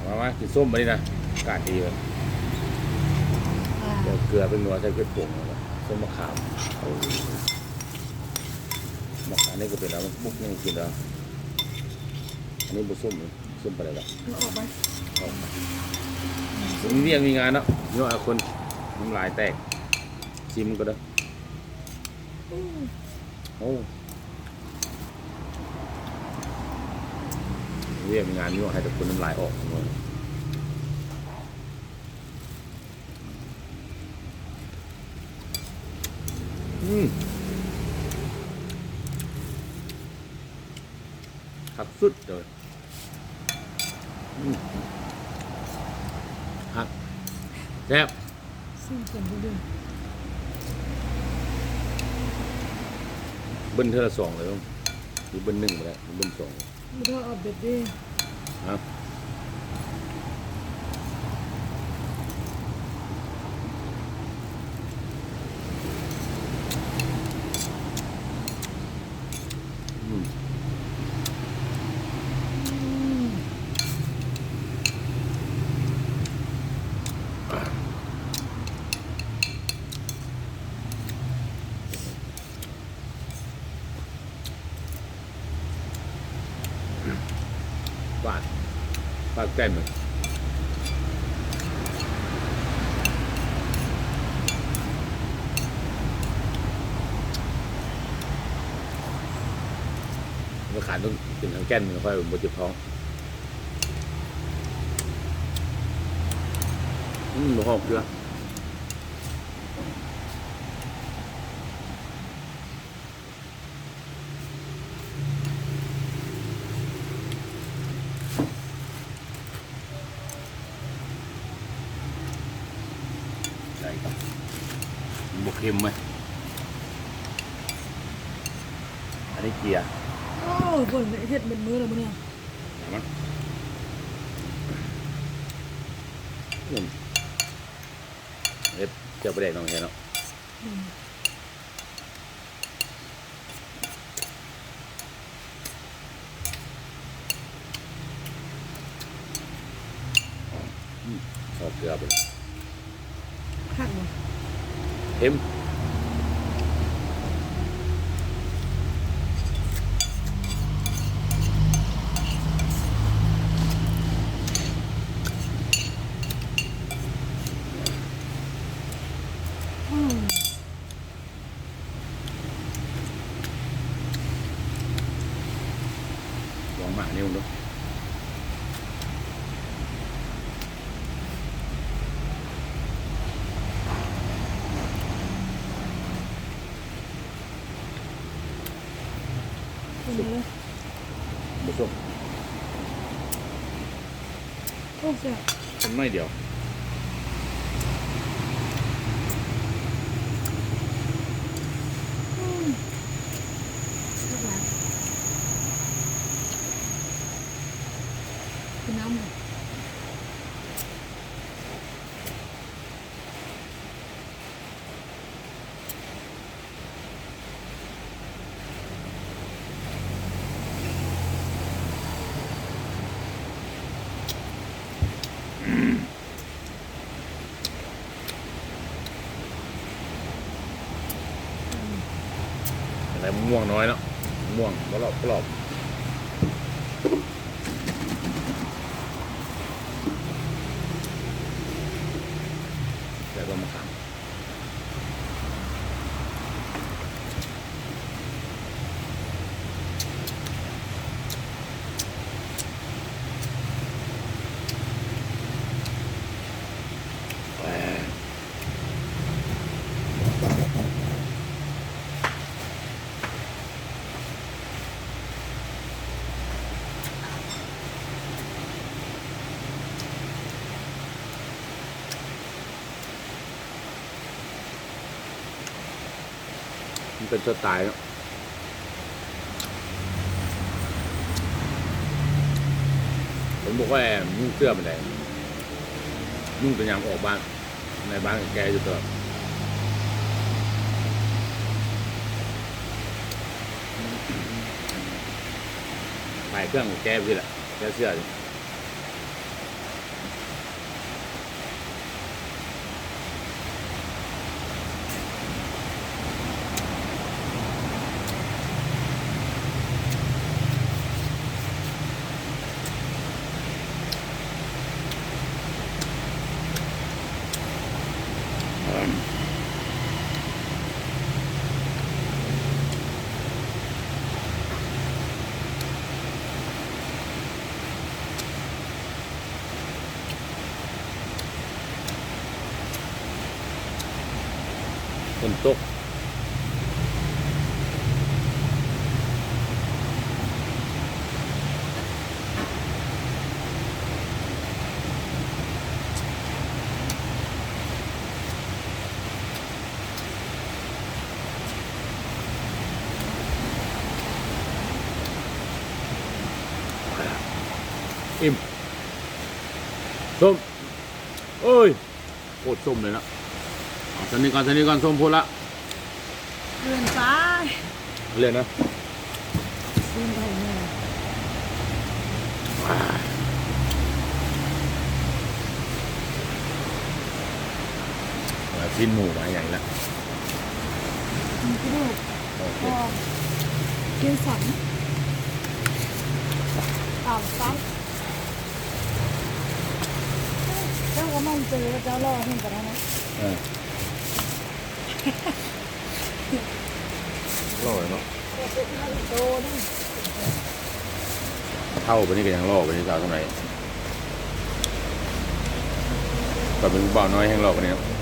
ມາ ມາກິນສົ້ມບາດນີ້ນະ ອາກາດດີເວີຍ. ອ່າ ແຈ່ວເກືອ ແປ້ງນົວ ໃສ່ເຜັດຜົງ ແລ້ວກໍສົ້ມມະຂາມ. ໂອ້ ມະຂາມນີ້ກໍເປັນເອົາປຸກຍັງກິນແລ້ວ. ອັນນີ້ບໍ່ສົ້ມ ສົ້ມປານໃດດອກ. ເອົາອອກໄປ ອອກໄປ. ບໍ່ມີວຽກມີງານເນາະ ຍ້ອນຄົນນ້ຳລາຍແຕກ. ຊີມມັນກໍເດີ. ອືມ ໂອ້ ວຽກງານຢູ່ໃຫ້ແຕ່ຄົນນ້ຳລາຍອອກ. ອືມ ຄັກສຸດເລີຍ. ອືມ ຄັກ ແຊບ. ຊິມເປັນບໍ່ເດີ ເບິ່ນເທື່ອລະສອງເລີຍ ຫຼືເບິ່ນໜຶ່ງກໍໄດ້ ເບິ່ນສອງ. ບໍ່ໄດ້ເອົາເບັດເດ້ ຮະ. ອືມ ອືມ ຫວານ ປາກແຈ່ມເລີຍ. ມາຂາຍຕ້ອງກິນທັງແກ່ນ ຄ່ອຍບໍ່ເຈັບທ້ອງ. ອືມ ບໍ່ຮອກເທື່ອ. ໃສ່ ມັນບໍ່ເຄັມເວີຍ. ອັນນີ້ເກຍ. ໂອ້ ເບິ່ງເຮັດເບິດມື້ແລ້ວມື້ນີ້ ເອົາມາ ອືມ ເຮັດແຈ່ວປາແດກໜອງແຄເນາະ. ອືມ ອືມ ເອົາເກືອໄປ ຄັກບໍ່? ເຄັມ. ອືມ ລອງໝາກນີ້ເບິ່ງດູ. ເປັນไง? ບໍ່ສົ້ມ. ໂອ້ ແຊບ ເປັນໜ້ອຍດຽວ. ອືມ ຄັກຫຼາຍ ກິນນ້ຳ. ໄດ້ມະມ່ວງນ້ອຍເນາະ ມະມ່ວງປອບໆ ແລ້ວກໍມະຂາມ. ມັນເປັນສະໄຕເນາະ ເພິ່ນບໍ່ຄ່ອຍນຸ່ງເສື້ອປານໃດ ນຸ່ງແຕ່ຍາມອອກບ້ານ ໃນບ້ານກໍແກ່ຢູ່ຕະຫຼອດ. ຂາຍເຄື່ອງກໍແກ່ໄປຊີ້ແຫຼະ ແກ່ເສື້ອ. ຝົນຕົກ. ອີ່ມ ສົ້ມ ໂອ້ຍ ໂຄດສົ້ມເລີຍນະ. ເອົາ ສ່ຳນີ້ກ່ອນ ສ່ຳນີ້ກ່ອນ ສົ້ມໂພດລະ ເກີນໄປ ເລີຍນະ. ຊີ້ນໄກ່ແມ່ ຊີ້ນໝູມາໃຫຍ່ລະ ມີກະດູກ ໂອເຄ ກໍ ເກສອນ ຕາມໄຊ. ເຈົ້າກໍໝັ້ນໃຈວ່າເຈົ້າຫຼໍ່ແຮງປານນັ້ນນະ. ເອີ ຫຼໍ່ເນາະ ເຖົ້າປານນີ້ກໍຍັງຫຼໍ່ປານນີ້ ສາວທາງໃດ ຕອນເປັນຜູ້ບ່າວນ້ອຍແຮງຫຼໍ່ປານນີ້ເນາະ.